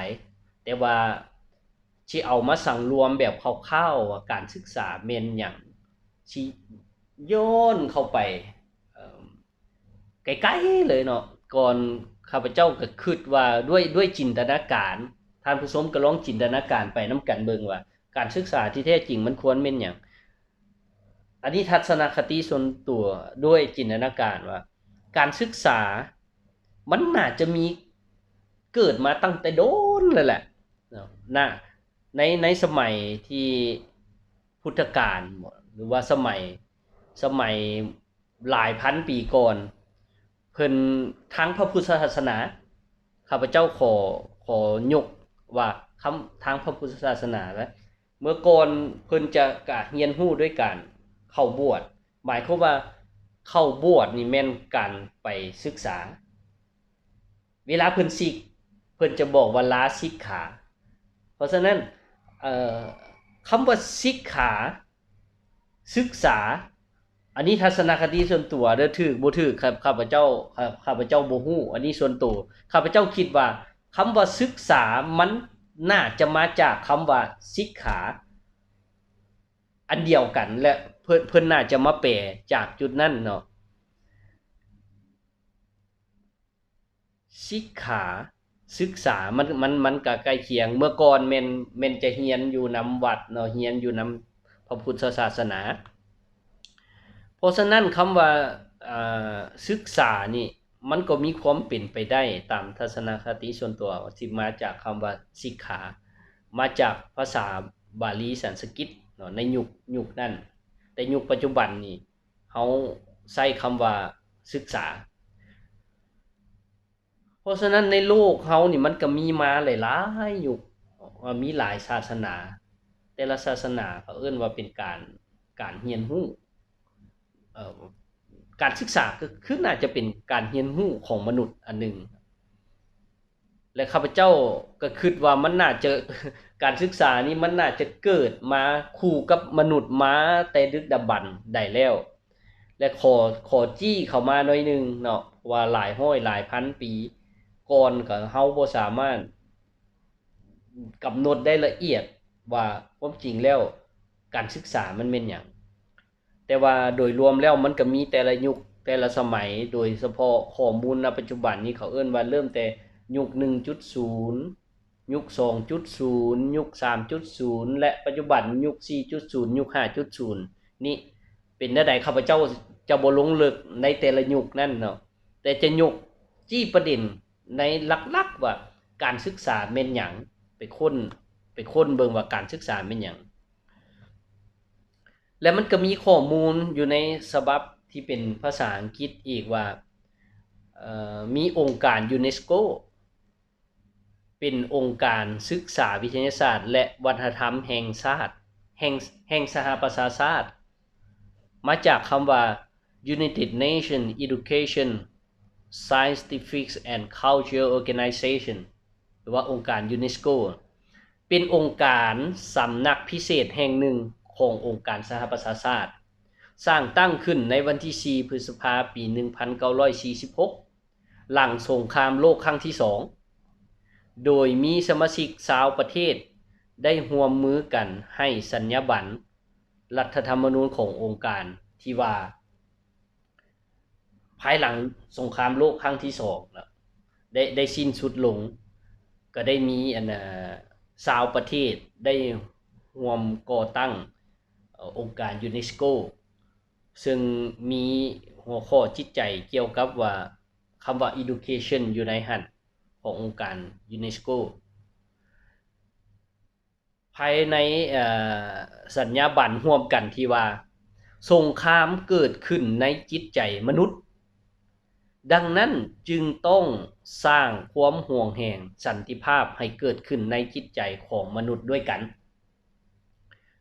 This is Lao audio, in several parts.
ຍ ແຕ່ວ່າຊິເອົາມາສັງລວມແບບຄ່າວໆວ່າການສຶກສາແມ່ນຫຍັງ ຊິຍ້ອນເຂົ້າໄປ ເອີ່ມ ໄກໆເລີຍເນາະ. ກ່ອນຂ້າພະເຈົ້າກໍຄິດວ່າ ດ້ວຍ ດ້ວຍຈິນຕະນາການ ທ່ານຜູ້ຊົມກໍລອງຈິນຕະນາການໄປນຳກັນເບິ່ງວ່າ ການສຶກສາທີ່ແທ້ຈິງມັນຄວນແມ່ນຫຍັງ? ອັນນີ້ທັດສະນະຄະຕິສ່ວນຕົວ ດ້ວຍຈິນຕະນາການວ່າ ການສຶກສາມັນໜ້າຈະມີເກີດມາຕັ້ງແຕ່ດົນແລ້ວແຫຼະເນາະ ນະ ໃນ ໃນສະໄໝທີ່ພຸດທະການບໍ ຫຼືວ່າສະໄໝ ສະໄໝຫຼາຍພັນປີກ່ອນ ເພິ່ນ ທາງພະພຸດທະສາສະໜາ ຂ້າພະເຈົ້າຂໍ ຂໍຍົກວ່າຄຳ ທາງພະພຸດທະສາສະໜານະ ເມື່ອກ່ອນເພິ່ນຈະກະຮຽນຮູ້ດ້ວຍການເຂົ້າບວດ ໝາຍຄວາມວ່າເຂົ້າບວດນີ້ແມ່ນການໄປສຶກສາ. ເວລາເພິ່ນສິກ ເພິ່ນຈະບອກວ່າລາສິກຂາ. ເພາະສະນັ້ນ ເອີ່ ຄຳວ່າສິກຂາ ສຶກສາ ອັນນີ້ທັດສະນະຄະຕິສ່ວນຕົວເດີ ຖືກບໍ່ຖືກ ຂ້າ ຂ້າພະເຈົ້າ ຂ້າ ຂ້າພະເຈົ້າບໍ່ຮູ້ ອັນນີ້ສ່ວນໂຕ ຂ້າພະເຈົ້າຄິດວ່າ ຄຳວ່າສຶກສາມັນໜ້າຈະມາຈາກຄຳວ່າສິກຂາ ອັນດຽວກັນ ແລະ ເພິ່ນ ເພິ່ນໜ້າຈະມາແປຈາກຈຸດນັ້ນເນາະ. ສິກຂາ ສຶກສາ ມັນ ມັນ ມັນກະໃກ້ຄຽງ ເມື່ອກ່ອນແມ່ນ ແມ່ນຈະຮຽນຢູ່ນຳວັດເນາະ ຮຽນຢູ່ນຳພະພຸດທະສາສະໜາ. ເພາະສະນັ້ນ ຄຳວ່າ ເອີ່ ສຶກສານີ້ ມັນກໍມີຄວາມເປັນໄປໄດ້ຕາມທັດສະນະຄະຕິສ່ວນຕົວ ທີ່ມາຈາກຄຳວ່າສິກຂາ ມາຈາກພາສາບາລີສັນສະກິດເນາະ ໃນຍຸກ ຍຸກນັ້ນ. ແຕ່ຍຸກປັດຈຸບັນນີ້ ເຮົາໃຊ້ຄຳວ່າສຶກສາ. ເພາະສະນັ້ນໃນໂລກເຮົານີ້ມັນກໍມີມາຫຼາຍໆຍຸກ ເອີ່ ມີຫຼາຍສາສະໜາ ແຕ່ລະສາສະໜາເຂົາເອີ້ນວ່າເປັນການ ການຮຽນຮູ້ ເອີ່ ການສຶກສາກໍຄືໜ້າຈະເປັນການຮຽນຮູ້ຂອງມະນຸດອັນໜຶ່ງ. ແລະ ຂ້າພະເຈົ້າກໍຄິດວ່າມັນໜ້າຈະ ການສຶກສານີ້ມັນໜ້າຈະເກີດມາຄູ່ກັບມະນຸດມາແຕ່ດຶກດຳບັນໃດແລ້ວ ແລະ ຂໍ ຂໍຈີ້ເຂົ້າມາໜ້ອຍໜຶ່ງເນາະ ວ່າຫຼາຍຮ້ອຍຫຼາຍພັນປີກ່ອນ ກໍເຮົາບໍ່ສາມາດກຳນົດໄດ້ລະອຽດວ່າຄວາມຈິງແລ້ວການສຶກສາມັນແມ່ນຫຍັງ. ແຕ່ວ່າໂດຍລວມແລ້ວມັນກໍມີແຕ່ລະຍຸກແຕ່ລະສະໄໝ ໂດຍສະເພາະຂໍ້ມູນນະປັດຈຸບັນນີ້ ເຂົາເອີ້ນວ່າເລີ່ມແຕ່ຍຸກໜຶ່ງຈຸດສູນ ຍຸກສອງຈຸດສູນ ຍຸກສາມຈຸດສູນ ແລະ ປັດຈຸບັນຍຸກສີ່ຈຸດສູນ ຍຸກຫ້າຈຸດສູນນີ້ ເປັນແນວໃດ ຂ້າພະເຈົ້າຈະບໍ່ລົງເລິກໃນແຕ່ລະຍຸກນັ້ນເນາະ ແຕ່ຈະຍົກຈີ້ປະເດັນໃນຫຼັກໆວ່າການສຶກສາແມ່ນຫຍັງ ໄປຄົ້ນ ໄປຄົ້ນເບິ່ງວ່າການສຶກສາແມ່ນຫຍັງ. ແລະ ມັນກໍມີຂໍ້ມູນຢູ່ໃນສະບັບທີ່ເປັນພາສາອັງກິດອີກວ່າ ເອີ່ ມີອົງການຢູເນສໂກ ເປັນອົງການສຶກສາວິທະຍາສາດ ແລະ ວັດທະນະທຳແຫ່ງຊາດ ແຫ່ງ ແຫ່ງສະຫະປະຊາຊາດ ມາຈາກຄຳວ່າ United Nations Education, Scientific and Cultural Organization ຫຼືວ່າອົງການຢູເນສໂກ ເປັນອົງການສຳນັກພິເສດແຫ່ງໜຶ່ງຂອງອົງການສະຫະປະຊາຊາດ, ສ້າງຕັ້ງຂຶ້ນໃນວັນທີສີ່ ພຶດສະພາ ປີໜຶ່ງພັນເກົ້າຮ້ອຍສີ່ສິບຫົກ ຫຼັງສົງຄາມໂລກຄັ້ງທີສອງ ໂດຍມີສະມາຊິກຊາວປະເທດໄດ້ຮ່ວມມືກັນໃຫ້ສັນຍາບັນລັດຖະທຳມະນູນຂອງອົງການ ທີ່ວ່າ ພາຍຫຼັງສົງຄາມໂລກຄັ້ງທີສອງນະ ໄດ້ ໄດ້ສິ້ນສຸດລົງ ກໍໄດ້ມີ ອັນ ອາ ຊາວປະເທດໄດ້ຮ່ວມກໍ່ຕັ້ງ ເອີ ອົງການຢູເນສໂກ ເຊິ່ງມີຫົວຂໍ້ຈິດໃຈກ່ຽວກັບວ່າ ຄຳວ່າ Education ຢູ່ໃນຫັ້ນ ຂອງອົງການຢູເນສໂກ. ພາຍໃນ ເອີ ສັນຍາບັນຮ່ວມກັນທີ່ວ່າ ສົງຄາມເກີດຂຶ້ນໃນຈິດໃຈມະນຸດ, ດັ່ງນັ້ນຈຶ່ງຕ້ອງສ້າງຄວາມຫວງແຫນສັນຕິພາບໃຫ້ເກີດຂຶ້ນໃນຈິດໃຈຂອງມະນຸດດ້ວຍກັນ.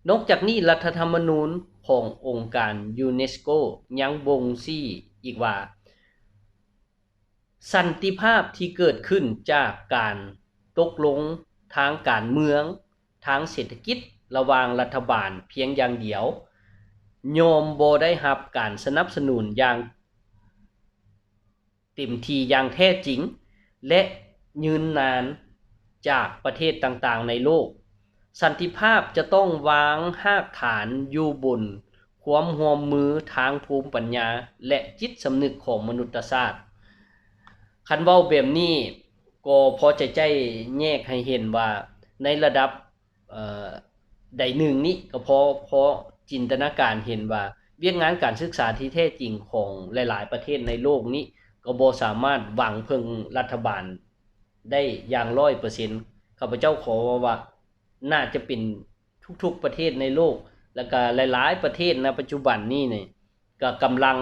ນອກຈາກນີ້, ລັດຖະທຳມະນູນຂອງອົງການຢູເນສໂກຍັງບົ່ງຊີ້ອີກວ່າ, ສັນຕິພາບທີ່ເກີດຂຶ້ນຈາກການຕົກລົງທາງການເມືອງ, ທາງເສດຖະກິດລະຫວ່າງລັດຖະບານພຽງຢ່າງດຽວ ຍ່ອມບໍ່ໄດ້ຮັບການສະໜັບສະໜູນຢ່າງເຕັມທີ່ຢ່າງແທ້ຈິງ ແລະ ຍືນນານ ຈາກປະເທດຕ່າງໆໃນໂລກ. ສັນຕິພາບຈະຕ້ອງວາງຮາກຖານຢູ່ບົນຄວາມຮ່ວມມືທາງພູມປັນຍາ ແລະ ຈິດສຳນຶກຂອງມະນຸດຕະຊາດ. ຄັນເວົ້າແບບນີ້ກໍພໍຈະໄຈ້ແຍກໃຫ້ເຫັນວ່າໃນລະດັບ ເອີ ໃດໜຶ່ງນີ້ກໍພໍ ພໍຈິນຕະນາການເຫັນວ່າວຽກງານການສຶກສາທີ່ແທ້ຈິງຂອງຫຼາຍໆປະເທດໃນໂລກນີ້ ກໍບໍ່ສາມາດຫວັງເພິ່ງລັດຖະບານໄດ້ຢ່າງຮ້ອຍເປີເຊັນ. ຂ້າພະເຈົ້າຂໍເວົ້າວ່າ ໜ້າຈະເປັນທຸກໆປະເທດໃນໂລກ ແລ້ວກະຫຼາຍໆປະເທດໃນປັດຈຸບັນນີ້ນີ້ ກະກຳລັງ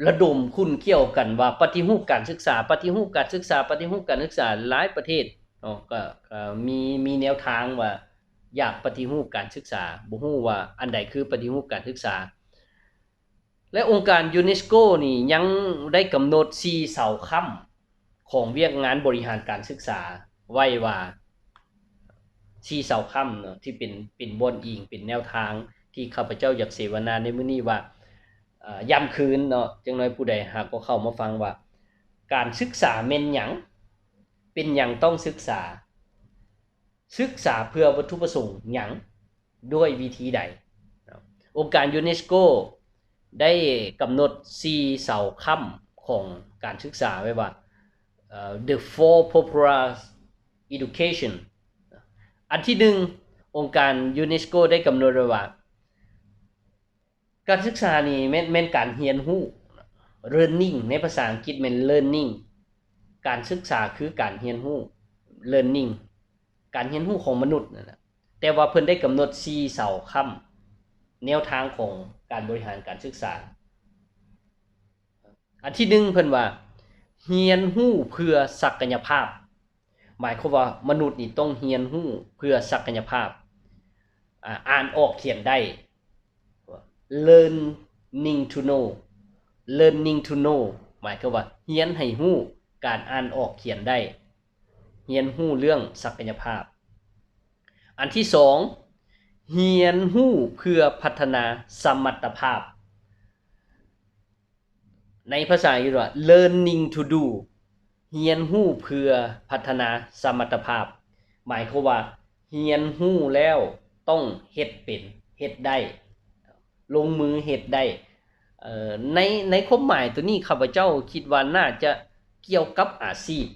ລະດົມຂຸ້ນຂ້ຽວກັນວ່າປະຕິຮູບການສຶກສາ, ປະຕິຮູບການສຶກສາ, ປະຕິຮູບການສຶກສາ. ຫຼາຍປະເທດເນາະ ກະ ກະມີ ມີແນວທາງວ່າຢາກປະຕິຮູບການສຶກສາ, ບໍ່ຮູ້ວ່າອັນໃດຄືປະຕິຮູບການສຶກສາ. ແລະ ອົງການຢູເນສໂກນີ້ຍັງໄດ້ກຳນົດສີ່ເສົາຄ້ຳຂອງວຽກງານບໍລິຫານການສຶກສາໄວ້ວ່າ ສີ່ເສົາຄ້ຳເນາະ ທີ່ເປັນ ເປັນບ່ອນອີງ ເປັນແນວທາງທີ່ຂ້າພະເຈົ້າຢາກເສວະນາໃນມື້ນີ້ວ່າ ເອີ ຢ້ຳຄືນເນາະ, ຈັກໜ້ອຍຜູ້ໃດຫາກໍເຂົ້າມາຟັງວ່າ ການສຶກສາແມ່ນຫຍັງ? ເປັນຫຍັງຕ້ອງສຶກສາ? ສຶກສາເພື່ອວັດຖຸປະສົງຫຍັງ? ດ້ວຍວິທີໃດ? ອົງການຢູເນສໂກໄດ້ກຳນົດສີ່ເສົາຄ້ຳຂອງການສຶກສາໄວ້ວ່າ ເອີ The Four Purposes of Education. ອັນທີໜຶ່ງ ອົງການຢູເນສໂກໄດ້ກຳນົດໄວ້ວ່າ ການສຶກສານີ້ແມ່ນ ແມ່ນການຮຽນຮູ້, learning ໃນພາສາອັງກິດແມ່ນ learning. ການສຶກສາຄືການຮຽນຮູ້, learning ການຮຽນຮູ້ຂອງມະນຸດນັ້ນແຫຼະ. ແຕ່ວ່າເພິ່ນໄດ້ກຳນົດສີ່ເສົາຄ້ຳແນວທາງຂອງການບໍລິຫານການສຶກສາ. ອັນທີໜຶ່ງ ເພິ່ນວ່າ ຮຽນຮູ້ເພື່ອສັກກະຍະພາບ. ໝາຍຄວາມວ່າມະນຸດນີ້ຕ້ອງຮຽນຮູ້ເພື່ອສັກກະຍະພາບ, ອາ ອ່ານອອກຂຽນໄດ້. Learning to know, learning to know ໝາຍຄວາມວ່າຮຽນໃຫ້ຮູ້ການອ່ານອອກຂຽນໄດ້, ຮຽນຮູ້ເລື່ອງສັກກະຍະພາບ. ອັນທີສອງ ຮຽນຮູ້ເພື່ອພັດທະນາສະມັດຕະພາບ. ໃນພາສາອັງກິດວ່າ learning to do, ຮຽນຮູ້ເພື່ອພັດທະນາສະມັດຕະພາບ. ໝາຍຄວາມວ່າຮຽນຮູ້ແລ້ວຕ້ອງເຮັດເປັນ, ເຮັດໄດ້, ລົງມືເຮັດໄດ້. ເອີ ໃນ ໃນຄວາມໝາຍໂຕນີ້ ຂ້າພະເຈົ້າຄິດວ່າໜ້າຈະກ່ຽວກັບອາຊີບ,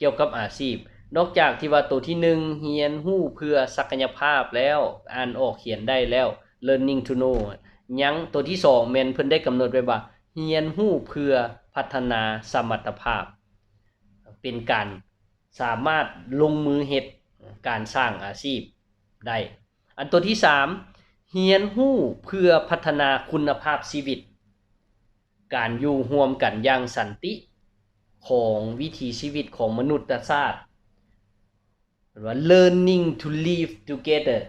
ກ່ຽວກັບອາຊີບ. ນອກຈາກທີ່ວ່າໂຕທີໜຶ່ງ ຮຽນຮູ້ເພື່ອສັກກະຍະພາບແລ້ວ, ອ່ານອອກຂຽນໄດ້ແລ້ວ, learning to know, ຍັງໂຕທີສອງແມ່ນເພິ່ນໄດ້ກຳນົດໄວ້ວ່າ ຮຽນຮູ້ເພື່ອພັດທະນາສະມັດຕະພາບ, ເປັນການສາມາດລົງມືເຮັດ, ການສ້າງອາຊີບໄດ້. ອັນໂຕທີສາມ ຮຽນຮູ້ເພື່ອພັດທະນາຄຸນນະພາບຊີວິດ, ການຢູ່ຮ່ວມກັນຢ່າງສັນຕິຂອງວິຖີຊີວິດຂອງມະນຸດຕະຊາດ, ເອີ້ນວ່າ learning to live together,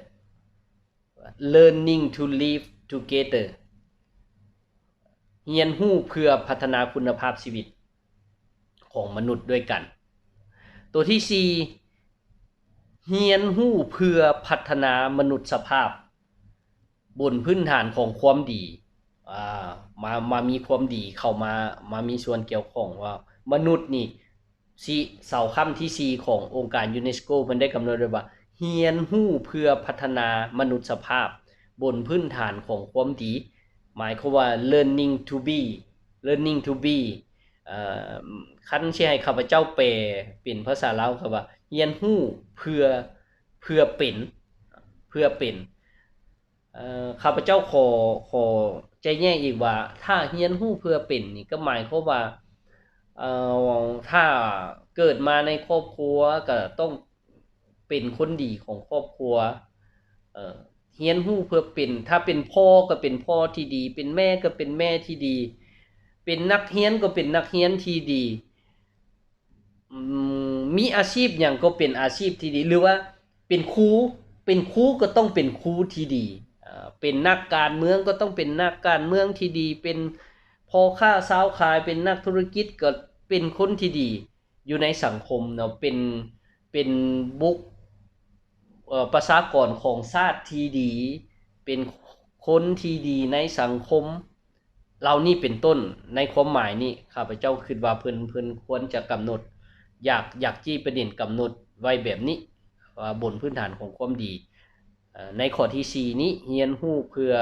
learning to live together, ຮຽນຮູ້ເພື່ອພັດທະນາຄຸນນະພາບຊີວິດຂອງມະນຸດດ້ວຍກັນ. ໂຕທີສີ່ ຮຽນຮູ້ເພື່ອພັດທະນາມະນຸດສະພາບບົນພື້ນຖານຂອງຄວາມດີ, ອາ ມາ ມາມີຄວາມດີເຂົ້າມາ ມາມີສ່ວນກ່ຽວຂ້ອງ ວ່າມະນຸດນີ້ ສີ່ ເສົາຄ້ຳທີສີ່ຂອງອົງການຢູເນສໂກ ເພິ່ນໄດ້ກຳນົດໄວ້ວ່າ ຮຽນຮູ້ເພື່ອພັດທະນາມະນຸດສະພາບບົນພື້ນຖານຂອງຄວາມດີ, ໝາຍຄວາມວ່າ learning to be, learning to be ເອີ ຄັນຊິໃຫ້ຂ້າພະເຈົ້າແປເປັນພາສາລາວ ກໍວ່າ ຮຽນຮູ້ເພື່ອ ເພື່ອເປັນ ເພື່ອເປັນ. ເອີ ຂ້າພະເຈົ້າຂໍ ຂໍແຈກແຍງອີກວ່າ ຖ້າຮຽນຮູ້ເພື່ອເປັນນີ້ ກໍໝາຍຄວາມວ່າ ເອີ ຖ້າເກີດມາໃນຄອບຄົວ ກໍຕ້ອງເປັນຄົນດີຂອງຄອບຄົວ, ເອີ ຮຽນຮູ້ເພື່ອເປັນ, ຖ້າເປັນພໍ່ກໍເປັນພໍ່ທີ່ດີ, ເປັນແມ່ກໍເປັນແມ່ທີ່ດີ, ເປັນນັກຮຽນກໍເປັນນັກຮຽນທີ່ດີ, ອືມ ມີອາຊີບຫຍັງກໍເປັນອາຊີບທີ່ດີ ຫຼືວ່າເປັນຄູ ເປັນຄູກໍຕ້ອງເປັນຄູທີ່ດີ, ເປັນນັກການເມືອງກໍຕ້ອງເປັນນັກການເມືອງທີ່ດີ, ເປັນພໍ່ຄ້າຊາວຂາຍ, ເປັນນັກທຸລະກິດກໍເປັນຄົນທີ່ດີຢູ່ໃນສັງຄົມເນາະ, ເປັນ ເປັນບຸກ ເອີ ປະຊາກອນຂອງຊາດທີ່ດີ, ເປັນຄົນທີ່ດີໃນສັງຄົມ ເຫຼົ່ານີ້ເປັນຕົ້ນ. ໃນຄວາມໝາຍນີ້ ຂ້າພະເຈົ້າຄິດວ່າເພິ່ນ ເພິ່ນຄວນຈະກຳນົດ ຢາກ ຢາກຈີ້ປະເດັນກຳນົດໄວ້ແບບນີ້ ວ່າບົນພື້ນຖານຂອງຄວາມດີ. ເອີ່ ໃນຂໍ້ທີສີ່ນີ້ ຮຽນຮູ້ເພື່ອ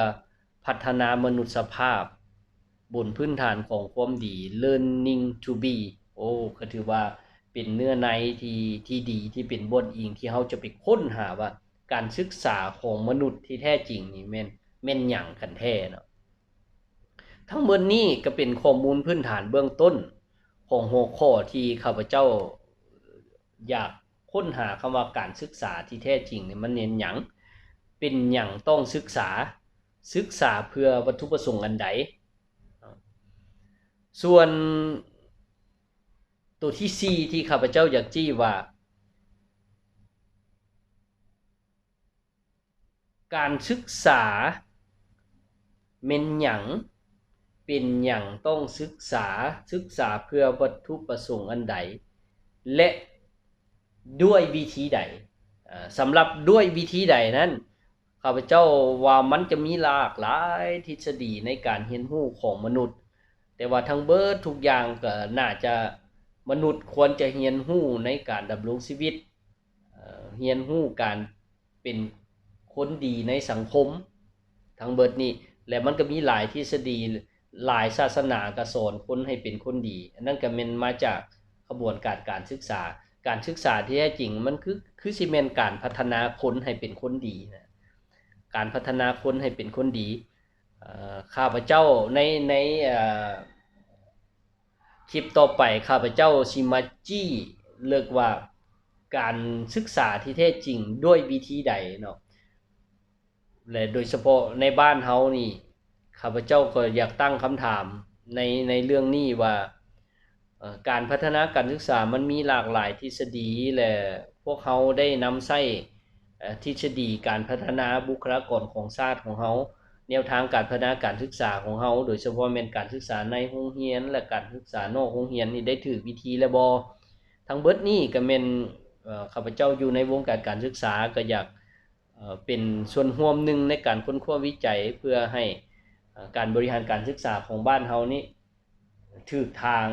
ພັດທະນາມະນຸດສະພາບ ບົນພື້ນຖານຂອງຄວາມດີ learning to be. ໂອ້ ກໍຖືວ່າເປັນເນື້ອໃນທີ່ ທີ່ດີ ທີ່ເປັນບ່ອນອີງທີ່ເຮົາຈະໄປຄົ້ນຫາວ່າ ການສຶກສາຂອງມະນຸດທີ່ແທ້ຈິງນີ້ແມ່ນ ແມ່ນຫຍັງກັນແທ້ເນາະ. ທັງໝົດນີ້ກໍເປັນຂໍ້ມູນພື້ນຖານເບື້ອງຕົ້ນຂອງຫົວຂໍ້ທີ່ຂ້າພະເຈົ້າຢາກຄົ້ນຫາຄຳວ່າການສຶກສາທີ່ແທ້ຈິງນີ້ມັນແມ່ນຫຍັງ? ເປັນຫຍັງຕ້ອງສຶກສາ? ສຶກສາເພື່ອວັດຖຸປະສົງອັນໃດ? ສ່ວນໂຕທີສີ່ທີ່ຂ້າພະເຈົ້າຢາກຊີ້ວ່າ ການສຶກສາແມ່ນຫຍັງ? ເປັນຫຍັງຕ້ອງສຶກສາ? ສຶກສາເພື່ອວັດຖຸປະສົງອັນໃດ? ແລະ ດ້ວຍວິທີໃດ? ເອີ່ ສຳລັບດ້ວຍວິທີໃດນັ້ນ ຂ້າພະເຈົ້າວ່າມັນຈະມີຫຼາກຫຼາຍທິດສະດີໃນການຮຽນຮູ້ຂອງມະນຸດ, ແຕ່ວ່າທັງເບິດທຸກຢ່າງກໍໜ້າຈະ ມະນຸດຄວນຈະຮຽນຮູ້ໃນການດຳລົງຊີວິດ, ເອີ່ ຮຽນຮູ້ການເປັນຄົນດີໃນສັງຄົມ ທັງເບິດນີ້. ແລະ ມັນກໍມີຫຼາຍທິດສະດີ, ຫຼາຍສາສະໜາກໍສອນຄົນໃຫ້ເປັນຄົນດີ. ອັນນັ້ນກໍແມ່ນມາຈາກຂະບວນການການສຶກສາ. ການສຶກສາທີ່ແທ້ຈິງມັນຄື ຄືຊິແມ່ນການພັດທະນາຄົນໃຫ້ເປັນຄົນດີນະ, ການພັດທະນາຄົນໃຫ້ເປັນຄົນດີ. ເອີ່ ຂ້າພະເຈົ້າໃນ ໃນ ເອີ່ ຄລິບຕໍ່ໄປ ຂ້າພະເຈົ້າຊິມາຈີ້ເລິກວ່າ ການສຶກສາທີ່ແທ້ຈິງດ້ວຍວິທີໃດເນາະ. ແລະ ໂດຍສະເພາະໃນບ້ານເຮົານີ້ ຂ້າພະເຈົ້າກໍຢາກຕັ້ງຄຳຖາມໃນ ໃນເລື່ອງນີ້ວ່າ ເອີ່ ການພັດທະນາການສຶກສາມັນມີຫຼາກຫຼາຍທິດສະດີ ແລະ ພວກເຮົາໄດ້ນຳໃຊ້ ເອີ່ ທິດສະດີການພັດທະນາບຸກຄະລາກອນຂອງຊາດຂອງເຮົາ, ແນວທາງການພັດທະນາການສຶກສາຂອງເຮົາ, ໂດຍສະເພາະແມ່ນການສຶກສາໃນໂຮງຮຽນ ແລະ ການສຶກສານອກໂຮງຮຽນນີ້ໄດ້ຖືກວິທີແລ້ວບໍ່? ທັງເບິດນີ້ກໍແມ່ນ ເອີ່ ຂ້າພະເຈົ້າຢູ່ໃນວົງການການສຶກສາ ກໍຢາກ ເອີ່ ເປັນສ່ວນຮ່ວມໜຶ່ງໃນການຄົ້ນຄວ້າວິໄຈ ເພື່ອໃຫ້ ເອີ່ ການບໍລິຫານການສຶກສາຂອງບ້ານເຮົານີ້ຖືກທາງ,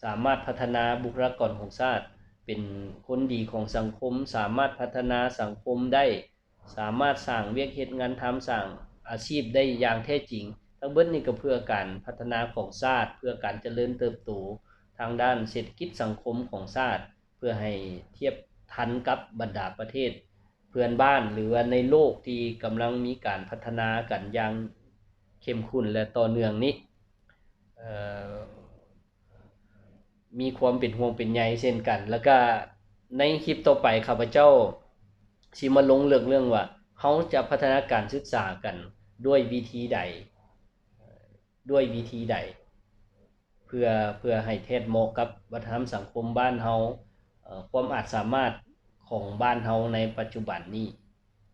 ສາມາດພັດທະນາບຸກຄະລາກອນຂອງຊາດ ເປັນຄົນດີຂອງສັງຄົມ, ສາມາດພັດທະນາສັງຄົມໄດ້, ສາມາດສ້າງວຽກເຮັດງານທຳ, ສ້າງອາຊີບໄດ້ຢ່າງແທ້ຈິງ. ທັງເບິດນີ້ກໍເພື່ອການພັດທະນາຂອງຊາດ, ເພື່ອການຈະເລີນເຕີບໂຕທາງດ້ານເສດຖະກິດສັງຄົມຂອງຊາດ, ເພື່ອໃຫ້ທຽບທັນກັບບັນດາປະເທດເພື່ອນບ້ານ ຫຼືວ່າໃນໂລກທີ່ກຳລັງມີການພັດທະນາກັນຢ່າງເຂັ້ມຂຸ້ນ ແລະ ຕໍ່ເນື່ອງນີ້ ເອີ່ ມີຄວາມເປັນຫ່ວງເປັນໃຍເຊັ່ນກັນ. ແລ້ວກະໃນຄລິບຕໍ່ໄປ ຂ້າພະເຈົ້າຊິມາລົງເລິກເລື່ອງວ່າ ເຮົາຈະພັດທະນາການສຶກສາກັນດ້ວຍວິທີໃດ? ດ້ວຍວິທີໃດ ເພື່ອ ເພື່ອໃຫ້ແທດເໝາະກັບວັດທະນະທຳສັງຄົມບ້ານເຮົາ, ເອີ່ ຄວາມອາດສາມາດຂອງບ້ານເຮົາໃນປັດຈຸບັນນີ້.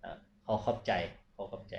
ເອີ່ ຂໍຂອບໃຈ, ຂໍຂອບໃຈ.